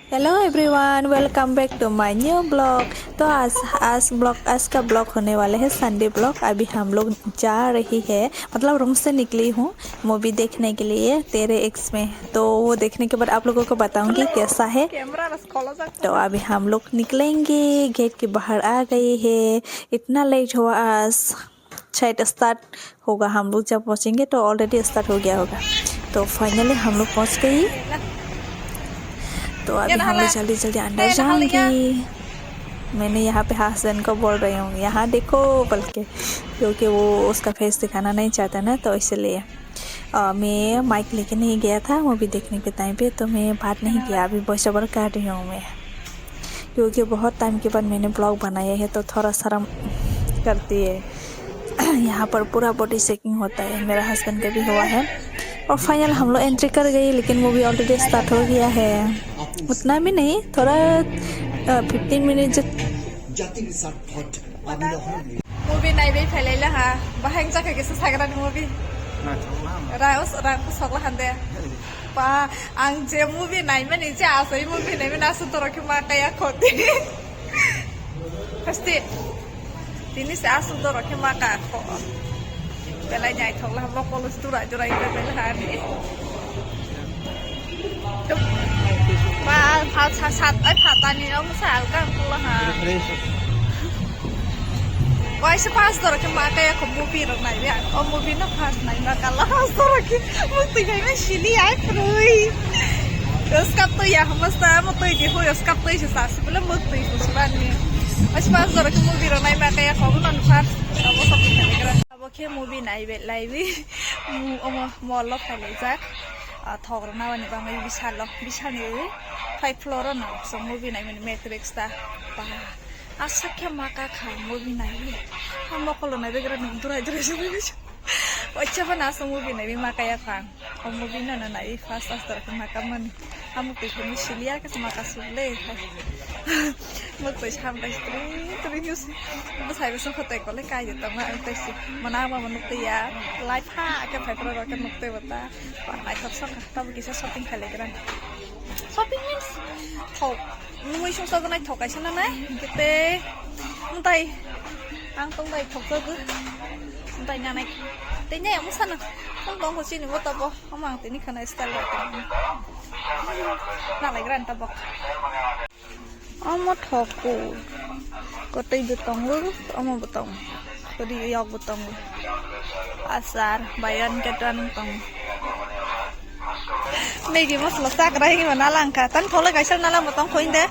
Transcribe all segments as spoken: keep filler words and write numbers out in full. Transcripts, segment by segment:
Hello everyone, welcome back to my new blog। तो आज आज ब्लॉग आज का ब्लॉग होने वाला है संडे ब्लॉग। अभी हम लोग जा रही है, मतलब रूम से निकली हूँ मूवी देखने के लिए तेरे एक्स में। तो वो देखने के बाद आप लोगों को बताऊंगी कैसा है। तो अभी हम लोग निकलेंगे, गेट के बाहर आ गए हैं। इतना लेट हुआ आज, शायद स्टार्ट होगा, हम लोग जब पहुँचेंगे तो ऑलरेडी स्टार्ट हो गया होगा। तो फाइनली हम लोग पहुँच गए। तो अभी हम लोग जल्दी जल्दी अंदर जाएंगे। मैंने यहाँ पे हस्बैंड को बोल रही हूँ, यहाँ देखो बोल के, क्योंकि वो उसका फेस दिखाना नहीं चाहता ना, तो इसलिए। अ, मैं माइक लेके नहीं गया था मूवी देखने के टाइम पे, तो मैं बात नहीं किया। अभी वॉइस ओवर कर रही हूँ मैं, क्योंकि बहुत टाइम के बाद मैंने ब्लॉग बनाया है, तो थोड़ा शर्म करती है। यहाँ पर पूरा बॉडी शेकिंग होता है, मेरा हस्बैंड का भी हुआ है। और फाइनल हम लोग एंट्री कर गए, लेकिन मूवी ऑलरेडी स्टार्ट हो गया है। उतना भी नहीं, थोड़ा fifteen minute. Movie naiwi phailai laha, bahai wngjakha kisa sagrani movie. Naithok ma. Rang, rang sok laha de. Ba, ang je movie naimani, je asoi movie naimani, aswk dorok khe ma kaya khoti. Hasti. Tini se aswk dorok khe ma ka kho. Belai naithok laha, mokolo se durai durai belai laha ani. Ba, pha, sa, sat, ai, pha, tani, omo sa, alka, ang kula, ha. Refresh. Waisa first doro khe ma kaya kho movie rok nai ya. O movie no first nai ma kala first doro khe. Muk twi khai ma sili ai phrui. Skap to ya, hamasta, mo twi di ho, skap to isa sa, sibule muk twi so sibani. Waisa first doro khe movie rok nai ma kaya kho, mo no first, omo sok ni khe. Abo khe movie naibe laibi, mu-, omo mall o phailaijak. Ah, thok rwna bani bagwi bisalo, bisalni five floor o no so movie naimani Matrix ta. Ba, aswk khe ma ka kha movie naibi. Ha mokolo naibe gra nung durai durai se movie. Waisa phano aswk movie naibi ma kaya kha. O movie no no naibi first first doro khe ma ka mani. Amo twi phano siliya khe ma ka suk le. Muk twi sam dai stri stri news. Bwsai bwswk hotai kolai kai de tongma ang tei si. Mana ma nuk twi ya. Lai pha khe phai phra rok khe nuk twi bata. Ba naithok sok kha. Tabo kisa shopping khalai gra. Shopping means thok. Nungwi sung sok nai thok kaisa na nai. Kete. Mutai. Ang tong bai thok sok. Mutai na nai. Tei ne amo sana. Tong tong ko chini bo tabo. Omo ang tini khana style bai tong. Na lai gra tabo. Omo thoku. Kotoi bo tongo, omo bo tongo. Kori yok bo tongo. Asar, buy one get one tongo. Maggi masala sakra hingi ma nalangka. Tan thole kaisa nalang bo tong khoinde.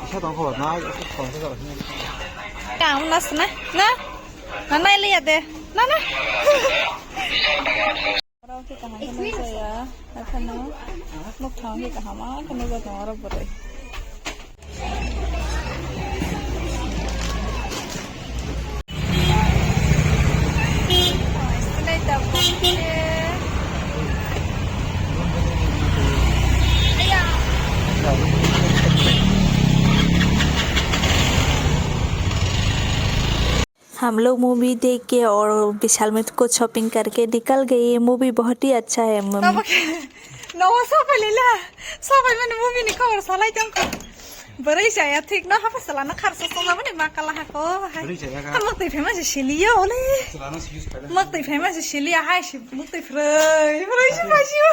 Isa tong kho, na, isa tong kho. Kam nas na, na? Na nai liya de. Na, na. Oro khe kaham khe nukjaya, haphano mokthang khe kaham khe nukjak tongo oro bwrwi. हम लोग मूवी देख के और विशाल में कुछ शॉपिंग करके निकल गए। मूवी बहुत ही अच्छा है। Tamo khe nogo sopai lila, sopai mani movie ni khobor salai tong kho. Bwrwi chaya thik no hapha sala no kharsa songma mani ma kala ha kho hai. Bwrwi chaya kha. Muk twi phaima se siliya ole. Muk twi phaima se siliya hai se muk twi phrwi phrwi se phaisio.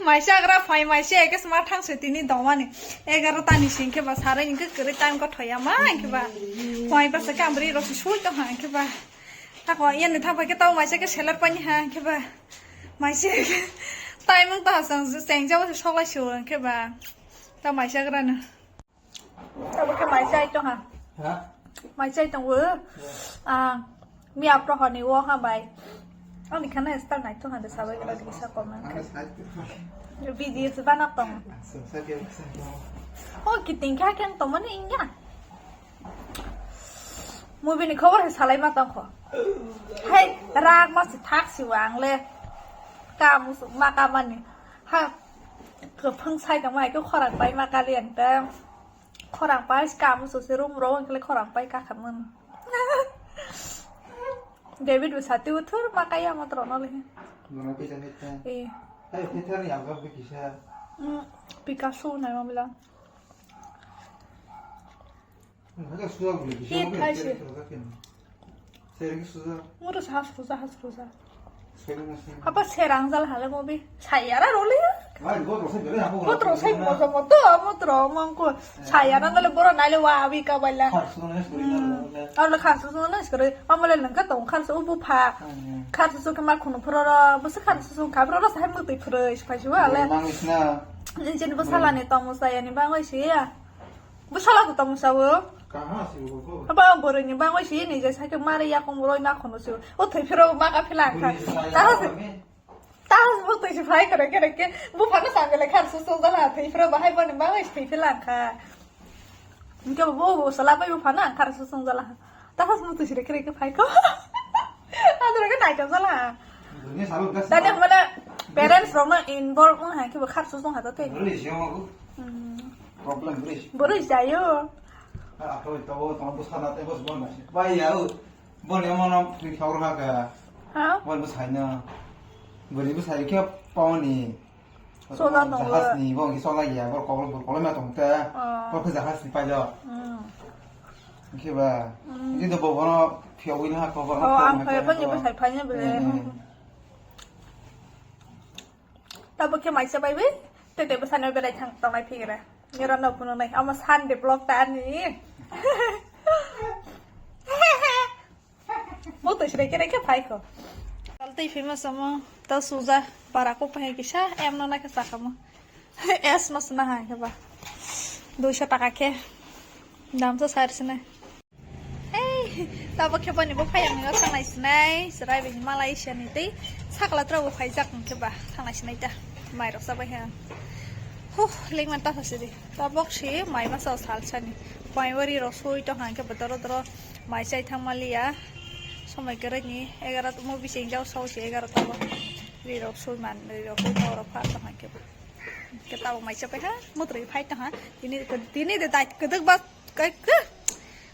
Maisa agra phai maisa eke sma thang se tini domani. Egarota ni sing khe ba sarai ni khe kwrwi time ko thoya ma khe ba. Phai ba se kamri rok se sui tong ha khe ba. Tako yan ni thang phai khe tau maisa khe seller pani ha khe ba. Maisa khe time ta sang se seng jabo se soklai se khe ba. Ta maisa agra na. Abo khe mai chai tong ha. Ha? Mai chai tong wo. Ah, mi apro honi wo ha bai. Ani khana style nai tong ha de sabai kala dikisa comment. Video se bana tong. O kiting kha khen tong mani ingya. Movie ni khobor he salai ma tong kho. Hai, rak ma si thak si wang le. Ka musuk ma ka mani. Ha, kwphwng sai tongma hai khe khorang pai ma kali ang ta. Khorang pai kamu sose room ro wng khe khorang pai kakhamani. David bo sati uthur ma kaya mo trono le. Mama pisa nita. Eh. Hai, Peter ni ang gabri kisa. Hmm, Picasso nai ma bila. Hit hai se. Moro sa has roja, has roja. Apa serang jal hale mo bi. Sayara role. Motro sai mo mo to, motro mangko. Sayara nale boro nale wa abi ka baila. Aro le kharsu sung na skore. Amole nang ka tong kharsu ubu pha. Kharsu sung ka ma khunu phoro ro. Busa kharsu sung ka phoro ro sai mo twi phoro is phai su ale. Nang is na. Ni jeni bo sala ni tong mo saya ni bang oi siya. Bwsala to tamo sawo. Kaha si bo ko. Aba boroni bangwi si ni je sakhe mare yakung boroi ma khono si. O thwi phiro ma ka phila kha. Buri sa ya Tahas. Kami. Tahas bo twi si phai kare kare ke. Bu phano sa gele kharsu sung jala thwi phiro bahai boni bangwi si thwi phila kha. Inke bo bo sala bai bu phana kharsu sung jala. Tahas mo twi si kare ke phai ko. Adro ke nai jala. Dunia salu gas. Tadi mana parents rokno involve wng hai khe bo kharsu sung ha to thwi. Buri si mo. Hmm. Problem bris. Bwrwi jayo. Akhoi tabo tong bwsana tei bwsbon nasi. Bai ya o. Boni omono thwi khawr ha ka. Ha? Boni bwsai no. Bwrwi bwsai khe paoni. Sola tongo. Jahas ni bo ki sola ya bor kobol bor kolma tong te. Ah. Bor khe jahas ni pailo. Hmm. Khe ba. Hmm. Ini do bo bono phiya win ha ko bono. Oh, ang phai boni bwsai phai ne bele. Hmm. Tabuk khe maisa bai bai, tei tei bwsano berai thang tongnai phigra. Nirok no phunuknai, omo Sunday vlog ta ani. Bo twi sre kere khe phai kho. Tal tei famous omo, ta suja, para kok phai kisa, em no na khe sakamo. Es no sna hai khe ba. Duiso taka khe. Dam sa sar sne. Ei, tabuk khe boni bo phai ang nw thangnai sinai, chwrai bai Malaysia ni tei sakla tora bo phaijak hwnkhe ba thangnai sinai ta, mai rok chabai kha. Huh, lengman ta phasidi. Tabuk si mai masa o sal sani. Pai wari rok sui tong hwnkhe ba doro doro mai chai thang maliya. Somoi kwrwi ni egaroh mo bising jao sao si egaroh ta bo. Ri rok sui man, ri rok sui tong rok pha tong hwnkhe ba. Khe tabuk mai chabai kha, mutrui phai tong ha. Tini, tini de dai kwdwk ba. Kai, kai.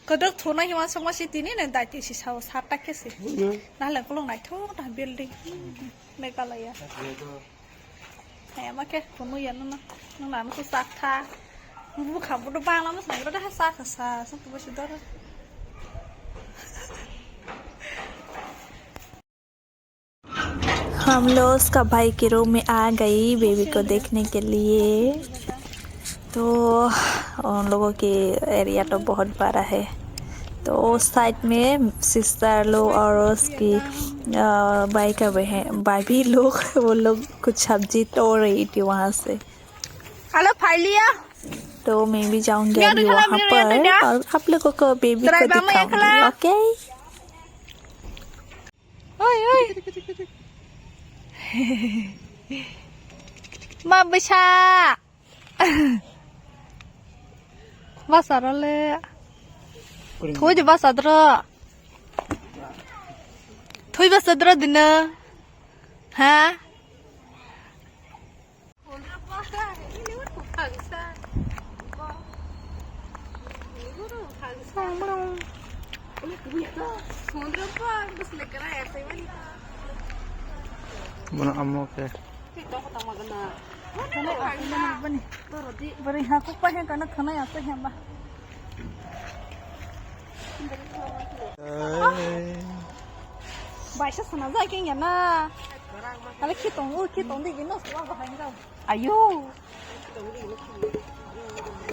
Kodok thuna hiwan songma si tini nang dai tisi sao sat tak khe si. Nahale kolong naithok ta building. Meghalaya. Hai ama khe kono ya nuna. Nuna nukhu sak tha. Bukha bodo bangla mas nang da ha sak sa. Sung tu basi dor. हम लोग उसका भाई के रूम में आ गई बेबी को देखने के लिए। तो उन लोगों के एरिया तो बहुत बड़ा है, तो उस साइड में सिस्टर लोग और उसकी, अ, भाई का बहन, भाभी लोग, वो लोग कुछ सब्जी तोड़ रही थी वहाँ से। हेलो, फाइलिया। तो मैं भी जाऊंगी अभी वहाँ पर और आप लोगों को बेबी को दिखाऊंगी। Okay. Oi, oi. Ma bwsa. Bwsa role. Thoi de bwsa dro. Thoi bwsa dro dino. Ha? Bono amo khe. Bwrwi ha kok pai khe kana khwnai aswk hemba. Baisa sana jai keng ya na. Ale khitong u, khitong di gino swa bahai ga. Ayo.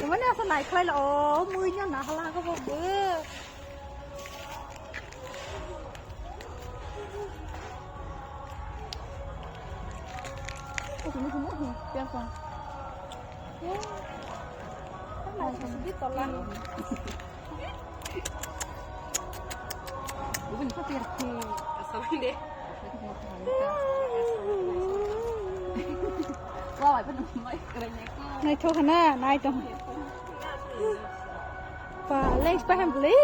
Mane asa nai khlai la o, mui nyo na hala ko bo. Naithok khna, naithok. Ba, lens pa hem bwlwi.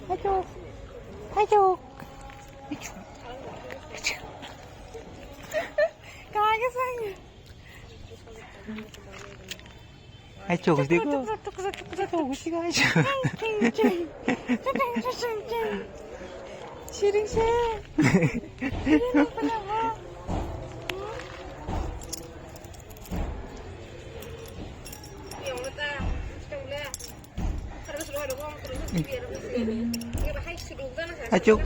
Haichuk. Haichuk. Kaya sang. Ai, chok, chok, chok, chok, chok, chok, chok, chok, chok, chok. Siring se. Siring apa nama? Achuk.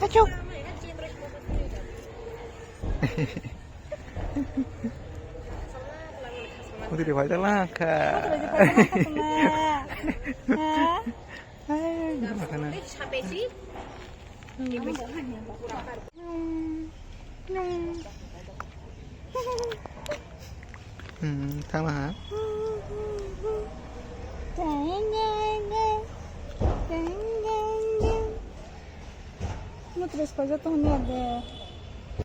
Achuk. Putri bai ta langkha. Hai, gimana? Hmm, tama ha? Mutres paja tong ni ade.